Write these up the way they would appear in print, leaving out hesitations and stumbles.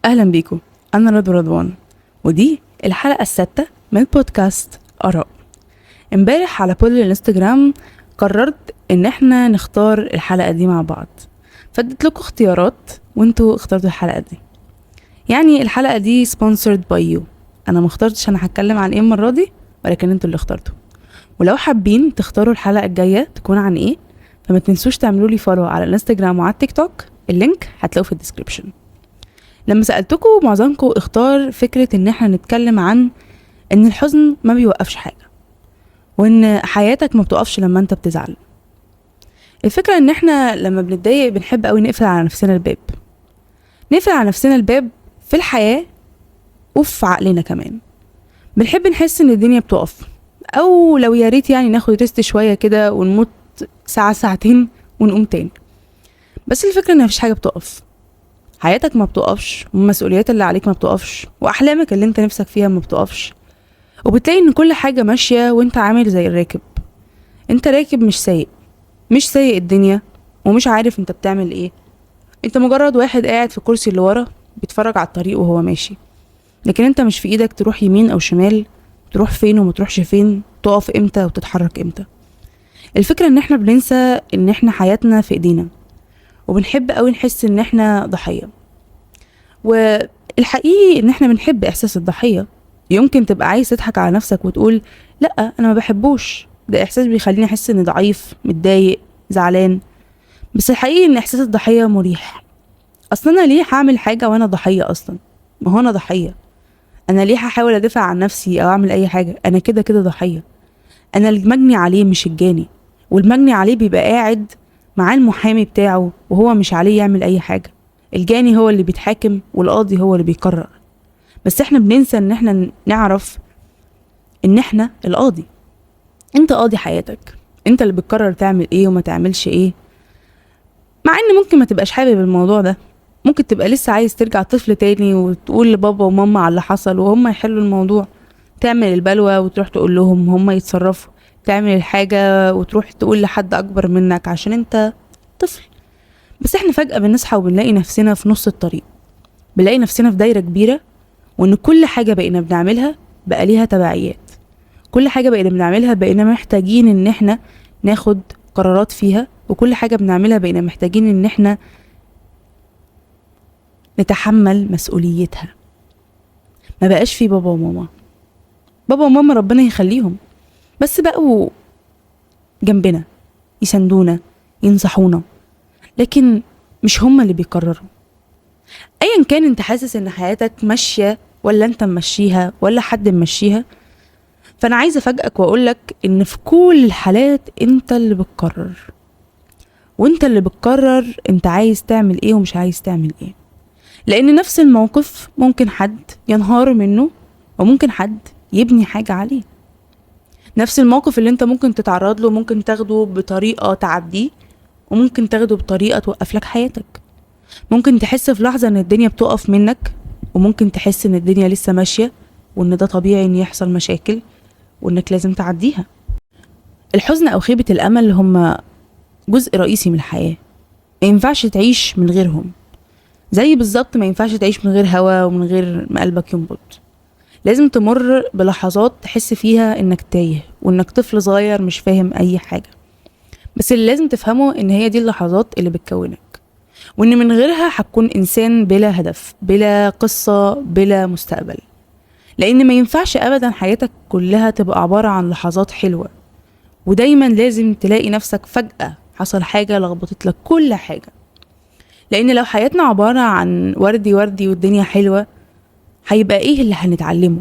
أهلا بيكم، أنا رضوى رضوان، ودي الحلقة السادسة من بودكاست آراء. امبارح على poll الانستجرام قررت إن احنا نختار الحلقة دي مع بعض، فاديت لكم اختيارات وانتوا اخترتوا الحلقة دي. يعني الحلقة دي sponsored by you. أنا ما اخترتش أنا هتكلم عن ايه المرة دي، ولكن انتوا اللي اخترتوا. ولو حابين تختاروا الحلقة الجاية تكون عن ايه، فما تنسوش تعملوا لي follow على الانستجرام وعلى التيك توك، ال link هتلاقوه في ال description. لما سألتكم معظمكم اختار فكرة ان احنا نتكلم عن ان الحزن ما بيوقفش حاجة، وان حياتك ما بتقفش لما انت بتزعل. الفكرة ان احنا لما بنتضايق بنحب قوي نقفل على نفسنا الباب، نقفل على نفسنا الباب في الحياة وفي عقلنا كمان. بنحب نحس ان الدنيا بتقف، او لو يا ريت يعني ناخد rest شوية كده ونموت ساعة ساعتين ونقوم تاني. بس الفكرة ان مفيش حاجة بتقف، حياتك ما بتقفش، والمسؤوليات اللي عليك ما بتقفش، واحلامك اللي انت نفسك فيها ما بتقفش. وبتلاقي ان كل حاجة ماشية وانت عامل زي الراكب، انت راكب مش سايق، مش سايق الدنيا ومش عارف انت بتعمل ايه. انت مجرد واحد قاعد في الكرسي اللي ورا بيتفرج على الطريق وهو ماشي، لكن انت مش في ايدك تروح يمين او شمال، تروح فين وما تروحش فين، تقف امتى وتتحرك امتى. الفكرة ان احنا بننسى ان احنا حياتنا في ايدينا، وبنحب قوي نحس ان احنا ضحية. والحقيقي ان احنا بنحب احساس الضحية. يمكن تبقى عايز تضحك على نفسك وتقول لا انا ما بحبوش، ده احساس بيخليني احس اني ضعيف، متضايق، زعلان. بس الحقيقي ان احساس الضحية مريح. اصلا انا ليه هعمل حاجة وانا ضحية اصلا؟ ما هو انا ضحية، انا ليه هحاول ادافع عن نفسي او اعمل اي حاجة؟ انا كده كده ضحية، انا المجني عليه مش الجاني. والمجني عليه بيبقى قاعد مع المحامي بتاعه وهو مش عليه يعمل اي حاجة. الجاني هو اللي بيتحاكم والقاضي هو اللي بيقرر. بس احنا بننسى ان احنا نعرف ان احنا القاضي. انت قاضي حياتك، انت اللي بتقرر تعمل ايه وما تعملش ايه. مع ان ممكن ما تبقاش حابب الموضوع ده، ممكن تبقى لسه عايز ترجع طفل تاني وتقول لبابا وماما على اللي حصل وهم يحلوا الموضوع، تعمل البلوى وتروح تقول لهم هم يتصرفوا، تعمل الحاجة وتروح تقول لحد أكبر منك عشان انت طفل. بس احنا فجأة بنصحى وبنلاقي نفسنا في نص الطريق، بنلاقي نفسنا في دايرة كبيرة، وان كل حاجة بقينا بنعملها بقى ليها تبعيات. كل حاجة بقينا بنعملها بقينا محتاجين ان احنا ناخد قرارات فيها، وكل حاجة بنعملها بقينا محتاجين ان احنا نتحمل مسؤوليتها. ما بقاش في بابا وماما. بابا وماما ربنا يخليهم، بس بقوا جنبنا يسندونا ينصحونا، لكن مش هم اللي بيقرروا. ايا كان انت حاسس ان حياتك ماشية ولا انت ممشيها ولا حد ممشيها، فانا عايزة افاجئك واقولك ان في كل الحالات انت اللي بتقرر، وانت اللي بتقرر انت عايز تعمل ايه ومش عايز تعمل ايه. لان نفس الموقف ممكن حد ينهار منه وممكن حد يبني حاجة عليه. نفس الموقف اللي انت ممكن تتعرض له ممكن تاخده بطريقة تعديه، وممكن تاخده بطريقة توقف لك حياتك. ممكن تحس في لحظة ان الدنيا بتقف منك، وممكن تحس ان الدنيا لسه ماشية، وان ده طبيعي ان يحصل مشاكل وانك لازم تعديها. الحزن او خيبة الامل هم جزء رئيسي من الحياة، ما ينفعش تعيش من غيرهم. زي بالظبط ما ينفعش تعيش من غير هوا ومن غير ما قلبك ينبض. لازم تمر بلحظات تحس فيها انك تايه وانك طفل صغير مش فاهم اي حاجة. بس اللي لازم تفهمه ان هي دي اللحظات اللي بتكونك، وان من غيرها هتكون انسان بلا هدف، بلا قصة، بلا مستقبل. لان ما ينفعش ابدا حياتك كلها تبقى عبارة عن لحظات حلوة، ودايما لازم تلاقي نفسك فجأة حصل حاجة لخبطت لك كل حاجة. لان لو حياتنا عبارة عن وردي وردي والدنيا حلوة، هيبقى ايه اللي هنتعلمه؟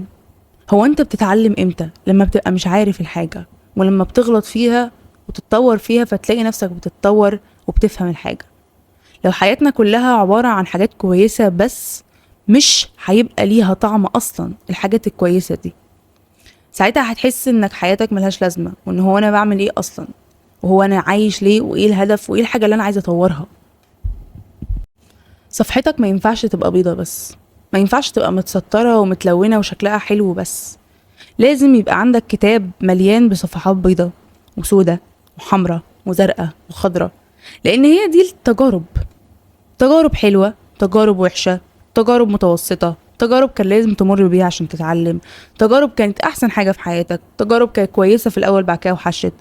هو انت بتتعلم امتى؟ لما بتبقى مش عارف الحاجة، ولما بتغلط فيها وتتطور فيها، فتلاقي نفسك بتتطور وبتفهم الحاجة. لو حياتنا كلها عبارة عن حاجات كويسة بس، مش هيبقى ليها طعم أصلا الحاجات الكويسة دي. ساعتها هتحس انك حياتك ملهاش لازمة، وان هو انا بعمل ايه أصلا، وهو انا عايش ليه، وايه الهدف، وايه الحاجة اللي انا عايزة اطورها. صفحتك ما ينفعش تبقى بيضة بس، ما ينفعش تبقى متسطرة ومتلونة وشكلها حلو بس. لازم يبقى عندك كتاب مليان بصفحات بيضة وسودة وحمرة وزرقاء وخضرة، لأن هي دي التجارب. تجارب حلوة، تجارب وحشة، تجارب متوسطة، تجارب كان لازم تمر بيها عشان تتعلم، تجارب كانت أحسن حاجة في حياتك، تجارب كانت كويسة في الأول بعد كده وحشت.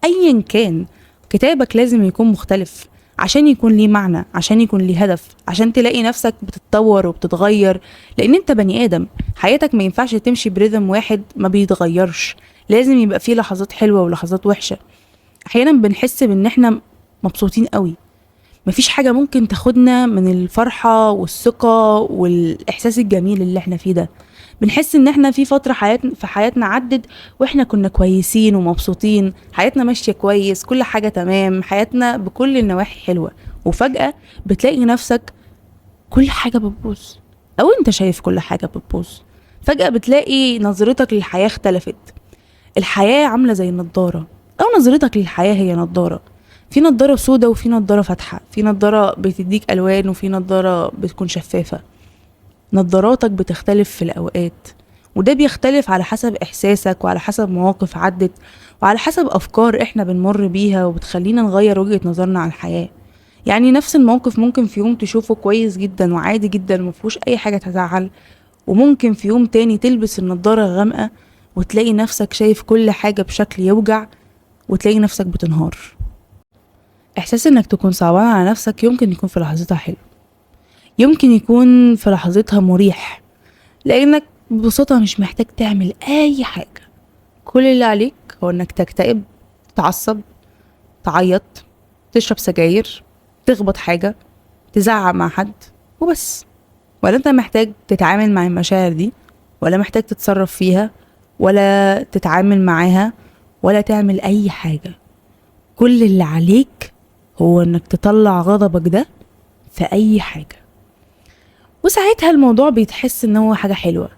أيا كان كتابك لازم يكون مختلف عشان يكون ليه معنى، عشان يكون ليه هدف، عشان تلاقي نفسك بتتطور وبتتغير، لأن أنت بني آدم، حياتك ما ينفعش تمشي بريذم واحد ما بيتغيرش، لازم يبقى فيه لحظات حلوة ولحظات وحشة. أحيانا بنحس بإن إحنا مبسوطين قوي، مفيش حاجة ممكن تاخدنا من الفرحة والثقة والإحساس الجميل اللي احنا فيه ده. بنحس إن احنا في فترة في حياتنا عدت وإحنا كنا كويسين ومبسوطين، حياتنا ماشية كويس، كل حاجة تمام، حياتنا بكل النواحي حلوة، وفجأة بتلاقي نفسك كل حاجة بتبوظ، أو أنت شايف كل حاجة بتبوظ. فجأة بتلاقي نظرتك للحياة اختلفت. الحياة عاملة زي النضارة، أو نظرتك للحياة هي نضارة، في نضارة سودة وفي نضارة فاتحة، في نضارة بتديك ألوان وفي نضارة بتكون شفافة. نضاراتك بتختلف في الأوقات، وده بيختلف على حسب إحساسك وعلى حسب مواقف عدت وعلى حسب أفكار إحنا بنمر بيها وبتخلينا نغير وجهة نظرنا عن الحياة. يعني نفس الموقف ممكن في يوم تشوفه كويس جدا وعادي جدا ومفيهوش أي حاجة تزعل، وممكن في يوم تاني تلبس النضارة الغامقة وتلاقي نفسك شايف كل حاجة بشكل يوجع وتلاقي نفسك بتنهار. إحساس إنك تكون صعبان على نفسك يمكن يكون في لحظتها حلو، يمكن يكون في لحظتها مريح، لأنك ببساطة مش محتاج تعمل أي حاجة. كل اللي عليك هو إنك تكتئب، تتعصب، تعيط، تشرب سجاير، تخبط حاجة، تزعق مع حد وبس. ولا أنت محتاج تتعامل مع المشاعر دي، ولا محتاج تتصرف فيها، ولا تتعامل معاها، ولا تعمل أي حاجة. كل اللي عليك هو إنك تطلع غضبك ده في أي حاجة، وساعتها الموضوع بيتحس إن هو حاجة حلوة.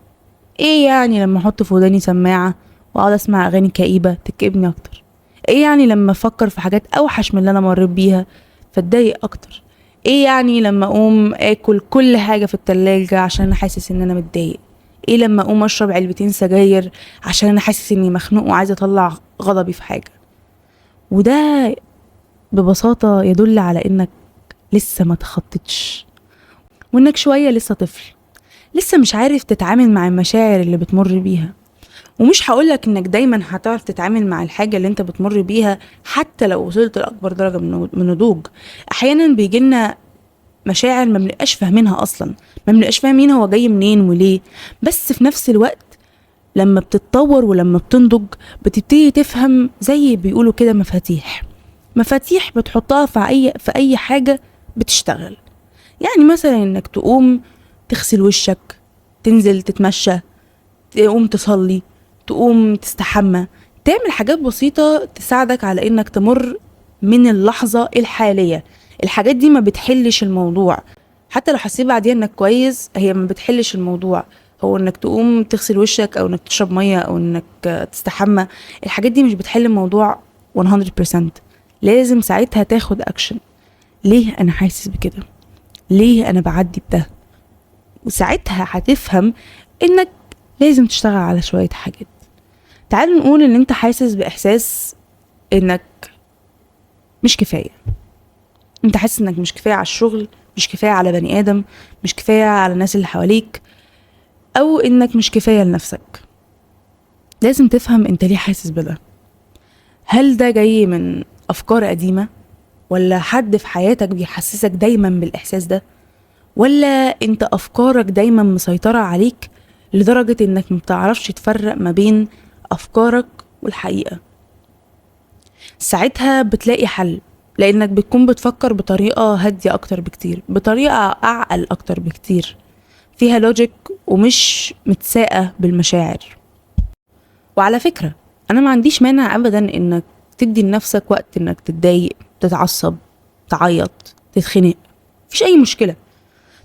إيه يعني لما أحط في وداني سماعة وأقعد أسمع أغاني كئيبة تكئبني أكتر؟ إيه يعني لما أفكر في حاجات أوحش من اللي أنا مريت بيها فاتضايق أكتر؟ إيه يعني لما أقوم آكل كل حاجة في التلاجة عشان أنا حاسس إن أنا متضايق؟ إيه لما أقوم أشرب علبتين سجاير عشان أنا حاسس إني مخنوق وعايزة أطلع غضبي في حاجة؟ وده ببساطة يدل على إنك لسه ما تخطتش، وإنك شوية لسه طفل، لسه مش عارف تتعامل مع المشاعر اللي بتمر بيها. ومش هقولك إنك دايما هتعرف تتعامل مع الحاجة اللي انت بتمر بيها حتى لو وصلت لأكبر درجة من النضوج. أحيانا بيجيلنا مشاعر ما بنبقاش فاهمينها أصلا، ما بنبقاش فاهمين هو جاي منين وليه، بس في نفس الوقت لما بتتطور ولما بتنضج بتبتدي تفهم، زي بيقولوا كده مفاتيح، مفاتيح بتحطها في أي حاجة بتشتغل. يعني مثلا إنك تقوم تغسل وشك، تنزل تتمشى، تقوم تصلي، تقوم تستحمى، تعمل حاجات بسيطة تساعدك على إنك تمر من اللحظة الحالية. الحاجات دي ما بتحلش الموضوع، حتى لو حسيت بعديها إنك كويس هي ما بتحلش الموضوع. هو إنك تقوم تغسل وشك أو إنك تشرب مية أو إنك تستحمى، الحاجات دي مش بتحل الموضوع 100%. لازم ساعتها تاخد أكشن. ليه أنا حاسس بكده؟ ليه أنا بعدي بده؟ وساعتها هتفهم إنك لازم تشتغل على شوية حاجات. تعال نقول إن أنت حاسس بإحساس إنك مش كفاية، أنت حاسس إنك مش كفاية على الشغل، مش كفاية على بني آدم، مش كفاية على الناس اللي حواليك، أو إنك مش كفاية لنفسك. لازم تفهم أنت ليه حاسس بده. هل ده جاي من أفكار قديمة، ولا حد في حياتك بيحسسك دايما بالإحساس ده، ولا أنت أفكارك دايما مسيطرة عليك لدرجة إنك مبتعرفش تفرق ما بين أفكارك والحقيقة؟ ساعتها بتلاقي حل، لأنك بتكون بتفكر بطريقة هادية أكتر بكتير، بطريقة أعقل أكتر بكتير، فيها لوجيك ومش متساقة بالمشاعر. وعلى فكرة أنا ما عنديش مانع أبدا إنك تدي لنفسك وقت إنك تتضايق، تتعصب، تعيط، تتخنق، مفيش أي مشكلة،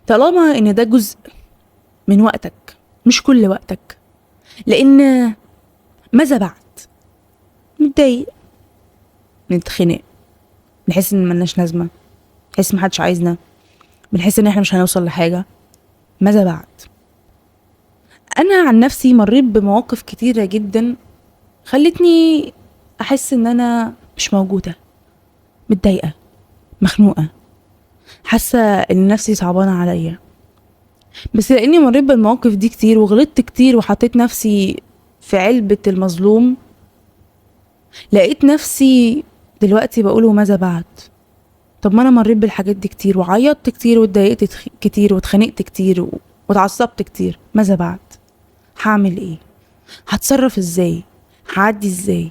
طالما إن ده جزء من وقتك مش كل وقتك. لأن ماذا بعد؟ نتضايق، نتخنق، نحس إن ملناش لازمة، نحس إن محدش عايزنا، بنحس إن إحنا مش هنوصل لحاجة. ماذا بعد؟ أنا عن نفسي مريت بمواقف كتيرة جدا خلتني أحس إن أنا مش موجودة، متضايقة، مخنوقة، حاسة إن نفسي صعبانة عليا. بس لاني مريت بالمواقف دي كتير وغلطت كتير وحطيت نفسي في علبة المظلوم، لقيت نفسي دلوقتي بقوله ماذا بعد؟ طب ما انا مريت بالحاجات دي كتير وعيطت كتير واتضايقت كتير واتخانقت كتير واتعصبت كتير، ماذا بعد؟ هعمل ايه؟ هتصرف ازاي؟ هعدي ازاي؟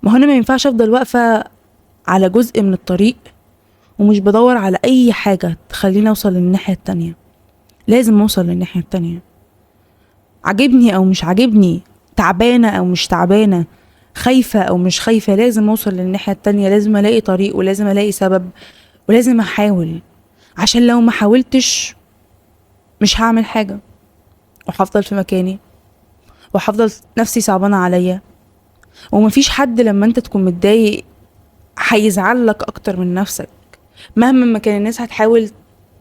ما هو انا ما ينفعش افضل واقفة على جزء من الطريق ومش بدور على اي حاجة تخليني اوصل للناحية التانية. لازم اوصل للناحية التانية، عاجبني او مش عاجبني، تعبانة او مش تعبانة، خايفة او مش خايفة، لازم اوصل للناحية التانية. لازم الاقي طريق ولازم الاقي سبب ولازم احاول، عشان لو ما حاولتش مش هعمل حاجة وهفضل في مكاني وهفضل نفسي صعبانة عليا. ومفيش حد لما انت تكون متضايق هيزعل لك اكتر من نفسك، مهما ما كان الناس هتحاول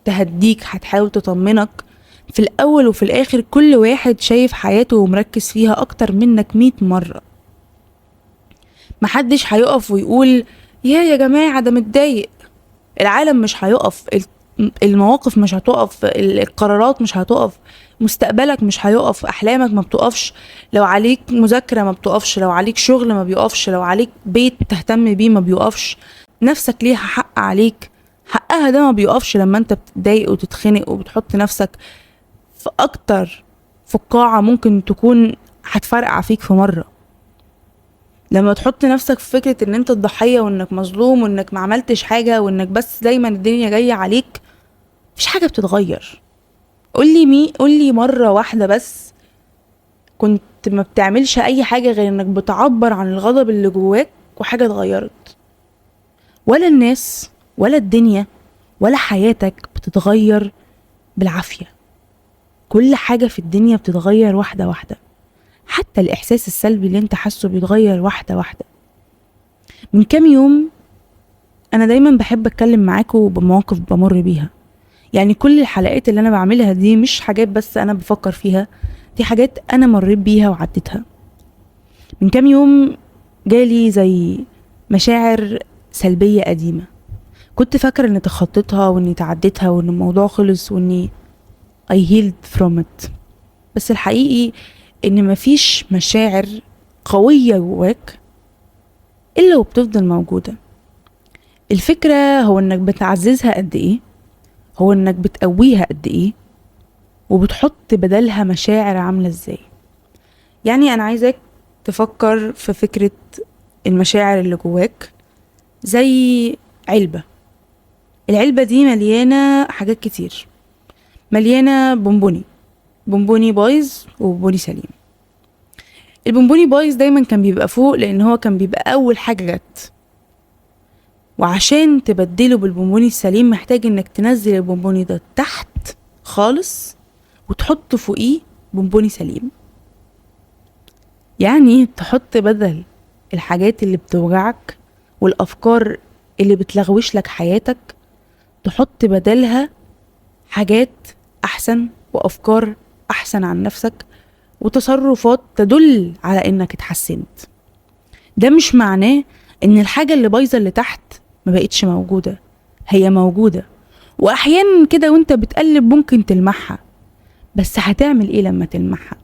تهديك هتحاول تطمنك، في الاول وفي الاخر كل واحد شايف حياته ومركز فيها اكتر منك 100 مرة. محدش هيقف ويقول يا جماعة ده متضايق. العالم مش هيقف، المواقف مش هتقف، القرارات مش هتقف، مستقبلك مش هيقف، احلامك ما بتقفش، لو عليك مذاكرة ما بتقفش، لو عليك شغل ما بيقفش، لو عليك بيت تهتم بيه ما بيقفش. نفسك ليها حق عليك، حقها ده ما بيقفش لما انت بتتضايق وتتخنق وبتحط نفسك في اكتر فقاعة ممكن تكون هتفرقع فيك في مرة. لما تحط نفسك في فكرة ان انت الضحية وانك مظلوم وانك ما عملتش حاجة وانك بس دايما الدنيا جاية عليك، مفيش حاجة بتتغير. قولي مرة واحدة بس كنت ما بتعملش اي حاجة غير انك بتعبر عن الغضب اللي جواك وحاجة اتغيرت. ولا الناس ولا الدنيا ولا حياتك بتتغير بالعافية. كل حاجة في الدنيا بتتغير واحدة واحدة، حتى الإحساس السلبي اللي انت حاسه بيتغير واحدة واحدة. من كام يوم، أنا دايما بحب أتكلم معاكم بمواقف بمر بيها، يعني كل الحلقات اللي أنا بعملها دي مش حاجات بس أنا بفكر فيها، دي حاجات أنا مريت بيها وعديتها. من كام يوم جالي زي مشاعر سلبية قديمة كنت فاكرة اني تخطيتها واني تعديتها وان الموضوع خلص واني I healed from it، بس الحقيقي ان مفيش مشاعر قوية جواك الا وبتفضل موجودة. الفكرة هو انك بتعززها قد ايه، هو انك بتقويها قد ايه، وبتحط بدلها مشاعر عاملة ازاي. يعني انا عايزاك تفكر في فكرة المشاعر اللي جواك زي علبة. العلبة دي مليانة حاجات كتير، مليانة بونبوني، بونبوني بايظ وبونبوني سليم. البونبوني بايظ دايما كان بيبقى فوق لان هو كان بيبقى اول حاجة جت، وعشان تبدله بالبونبوني السليم محتاج انك تنزل البونبوني ده تحت خالص وتحط فوقيه بونبوني سليم. يعني تحط بدل الحاجات اللي بتوجعك والافكار اللي بتلغوش لك حياتك، تحط بدلها حاجات احسن وافكار احسن عن نفسك وتصرفات تدل على انك اتحسنت. ده مش معناه ان الحاجة اللي بايظة اللي تحت ما بقتش موجودة، هي موجودة، واحيانا كده وانت بتقلب ممكن تلمحها، بس هتعمل ايه لما تلمحها؟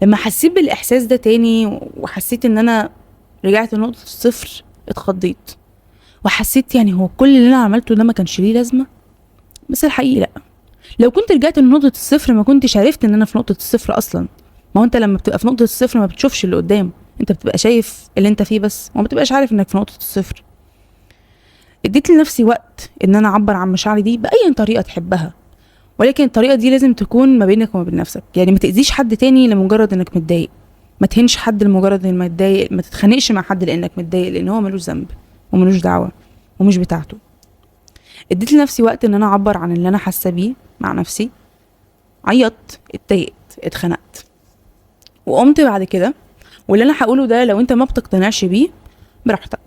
لما حسيت بالاحساس ده تاني وحسيت ان انا رجعت لنقطة الصفر، اتخضيت وحسيت يعني هو كل اللي انا عملته ده ما كانش ليه لازمة. بس الحقيقة لا، لو كنت رجعت لنقطة الصفر ما كنتش عرفت ان انا في نقطة الصفر اصلا. ما هو انت لما بتبقى في نقطة الصفر ما بتشوفش اللي قدام، انت بتبقى شايف اللي انت فيه بس، وما بتبقاش عارف انك في نقطة الصفر. اديت لنفسي وقت ان انا اعبر عن مشاعري دي باي طريقة تحبها، ولكن الطريقة دي لازم تكون ما بينك وما بين نفسك. يعني ما تأذيش حد تاني لمجرد انك متضايق، ما تهنش حد لمجرد انك متضايق، ما تتخانقش مع حد لانك متضايق، لان هو ملوش ذنب وملوش دعوة ومش بتاعته. اديت لنفسي وقت ان انا اعبر عن اللي انا حاسه بيه مع نفسي، عيطت، اتضايقت، اتخنقت، وقمت بعد كده. واللي انا هقوله ده لو انت ما بتقتنعش بيه براحتك،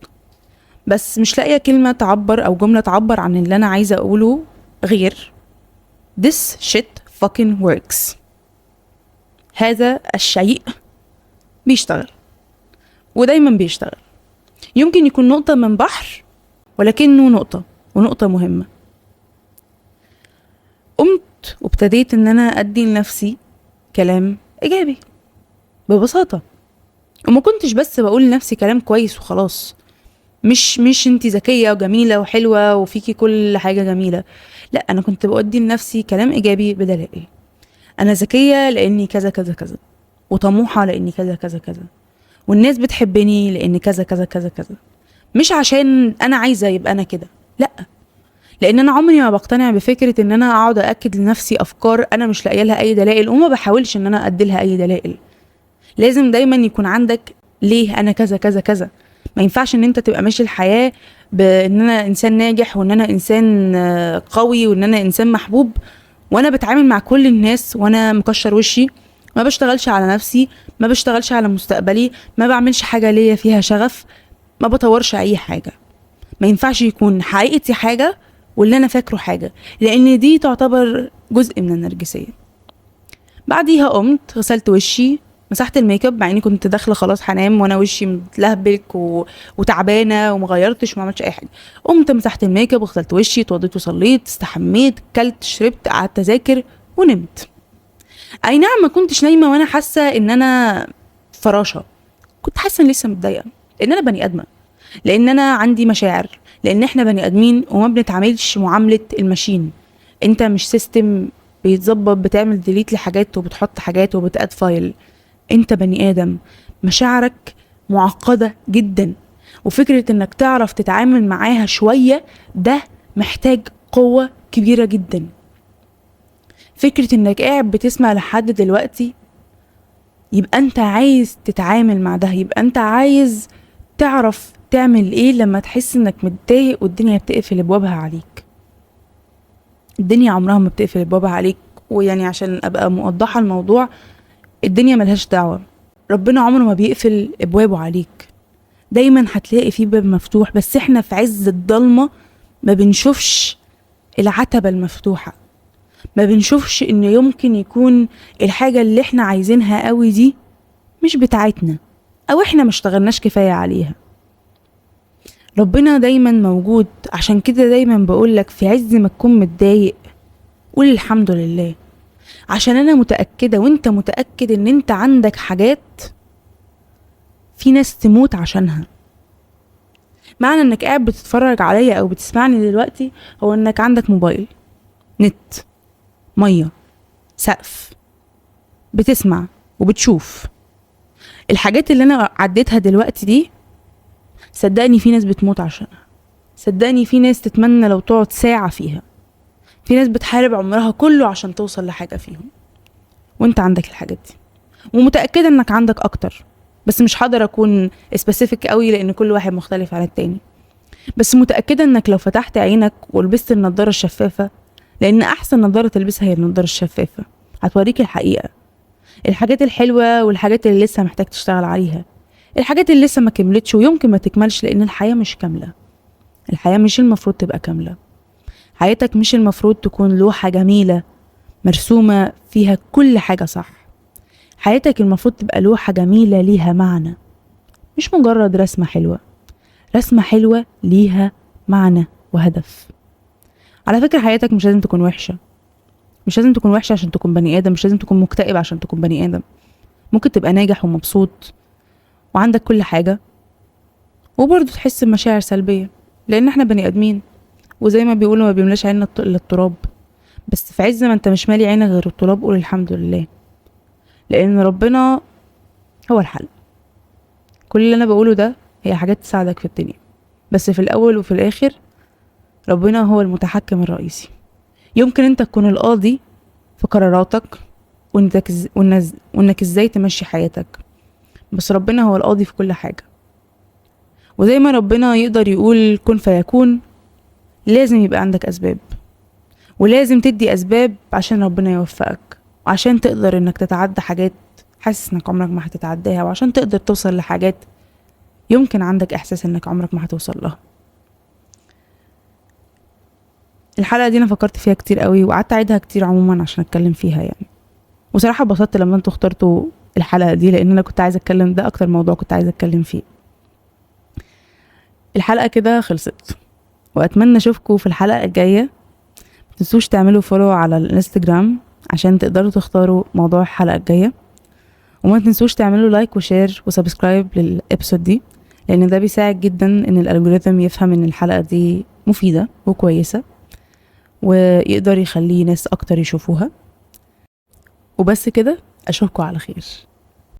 بس مش لاقيه كلمة تعبر او جملة تعبر عن اللي انا عايزه اقوله غير this shit fucking works. هذا الشيء بيشتغل، ودايما بيشتغل. يمكن يكون نقطة من بحر، ولكنه نقطة، ونقطة مهمة. قمت قمت وابتديت ان انا ادي لنفسي كلام ايجابي ببساطة، وما كنتش بس بقول لنفسي كلام كويس وخلاص، مش انتي ذكية وجميلة وحلوه وفيكي كل حاجة جميلة، لا، انا كنت بودي لنفسي كلام ايجابي بدلائل. انا ذكية لاني كذا كذا كذا، وطموحه لاني كذا كذا كذا، والناس بتحبني لان كذا كذا كذا كذا، مش عشان انا عايزه يبقى انا كده، لا، لان انا عمري ما بقتنع بفكره ان انا اقعد ااكد لنفسي افكار انا مش لاقيه لها اي دلائل، وما بحاولش ان انا ادي لها اي دلائل. لازم دايما يكون عندك ليه انا كذا كذا كذا. ما ينفعش ان انت تبقى ماشي الحياة بان انا انسان ناجح وان انا انسان قوي وان انا انسان محبوب، وانا بتعامل مع كل الناس وانا مكشر وشي، ما بشتغلش على نفسي، ما بشتغلش على مستقبلي، ما بعملش حاجة ليا فيها شغف، ما بطورش اي حاجة. ما ينفعش يكون حقيقتي حاجة واللي انا فاكره حاجة، لان دي تعتبر جزء من النرجسية. بعديها قمت غسلت وشي، مسحت الميك اب، مع اني كنت داخله خلاص هنام وانا وشي متلهبك وتعبانه ومغيرتش وما عملتش اي حاجة. قمت مسحت الميك اب وغسلت وشي، اتوضيت وصليت، استحميت، كلت، شربت، قعدت اذاكر ونمت. اي نعم ما كنتش نايمة وانا حاسه ان انا فراشه، كنت حاسه ان لسه متضايقة، لان انا بني ادمه، لان انا عندي مشاعر، لان احنا بني ادمين وما بنتعاملش معاملة ال machine. انت مش system بيتظبط، بتعمل delete لحاجات وبتحط حاجات وبت add file. انت بني ادم، مشاعرك معقدة جدا، وفكره انك تعرف تتعامل معاها شوية ده محتاج قوة كبيرة جدا. فكرة انك قاعد بتسمع لحد دلوقتي يبقى انت عايز تتعامل مع ده، يبقى انت عايز تعرف تعمل ايه لما تحس انك متضايق والدنيا بتقفل ابوابها عليك. الدنيا عمرها ما بتقفل ابوابها عليك، ويعني عشان ابقى موضحة الموضوع، الدنيا ملهاش دعوه، ربنا عمره ما بيقفل ابوابه عليك، دايما هتلاقي فيه باب مفتوح، بس احنا في عز الضلمة ما بنشوفش العتبة المفتوحة، ما بنشوفش ان يمكن يكون الحاجة اللي احنا عايزينها قوي دي مش بتاعتنا، او احنا ما اشتغلناش كفاية عليها. ربنا دايما موجود، عشان كده دايما بقولك في عز ما تكون متضايق قول الحمد لله، عشان انا متأكدة وانت متأكد ان انت عندك حاجات في ناس تموت عشانها. معنى انك قاعد بتتفرج عليا او بتسمعني دلوقتي هو انك عندك موبايل، نت، مية، سقف، بتسمع وبتشوف. الحاجات اللي انا عديتها دلوقتي دي صدقني في ناس بتموت عشانها، صدقني في ناس تتمنى لو تقعد ساعة فيها، في ناس بتحارب عمرها كله عشان توصل لحاجة فيهم، وانت عندك الحاجات دي ومتأكدة انك عندك اكتر، بس مش هقدر اكون specific قوي لان كل واحد مختلف عن التاني، بس متأكدة انك لو فتحت عينك ولبست النضارة الشفافة، لان احسن نضارة تلبسها هي النضارة الشفافة، هتوريك الحقيقة، الحاجات الحلوة والحاجات اللي لسه محتاج تشتغل عليها، الحاجات اللي لسه ما كملتش ويمكن ما تكملش، لان الحياة مش كاملة، الحياة مش المفروض تبقى كاملة، حياتك مش المفروض تكون لوحة جميلة مرسومة فيها كل حاجة صح، حياتك المفروض تبقى لوحة جميلة ليها معنى، مش مجرد رسمة حلوة، رسمة حلوة ليها معنى وهدف. على فكرة حياتك مش لازم تكون وحشة، مش لازم تكون وحشة عشان تكون بني آدم، مش لازم تكون مكتئب عشان تكون بني آدم، ممكن تبقى ناجح ومبسوط وعندك كل حاجة وبرضه تحس بمشاعر سلبية، لأن احنا بني آدمين، وزي ما بيقولوا ما بيملاش عيننا إلا التراب، بس في عز ما انت مش مالي عينك غير التراب قول الحمد لله، لأن ربنا هو الحل. كل اللي أنا بقوله ده هي حاجات تساعدك في الدنيا، بس في الأول وفي الآخر ربنا هو المتحكم الرئيسي. يمكن انت تكون القاضي في قراراتك وانك ازاي تمشي حياتك، بس ربنا هو القاضي في كل حاجة. وزي ما ربنا يقدر يقول كن فيكون، لازم يبقى عندك أسباب، ولازم تدي أسباب عشان ربنا يوفقك، وعشان تقدر انك تتعدى حاجات حاسس انك عمرك ما هتتعداها، وعشان تقدر توصل لحاجات يمكن عندك احساس انك عمرك ما هتوصل لها. الحلقة دي انا فكرت فيها كتير قوي وقعدت اعيدها كتير عموما عشان اتكلم فيها يعني، وصراحة اتبسطت لما انتوا اخترتوا الحلقة دي، لان انا كنت عايزة اتكلم، ده اكتر موضوع كنت عايزة اتكلم فيه. الحلقة كده خلصت، واتمنى اشوفكم في الحلقة الجاية. متنسوش تعملوا follow على الانستجرام عشان تقدروا تختاروا موضوع الحلقة الجاية، وما تنسوش تعملوا like و share و subscribe لل episode دي، لان ده بيساعد جدا ان ال algorithm يفهم ان الحلقة دي مفيدة وكويسة ويقدر يخليه ناس اكتر يشوفوها. وبس كده، اشوفكم على خير.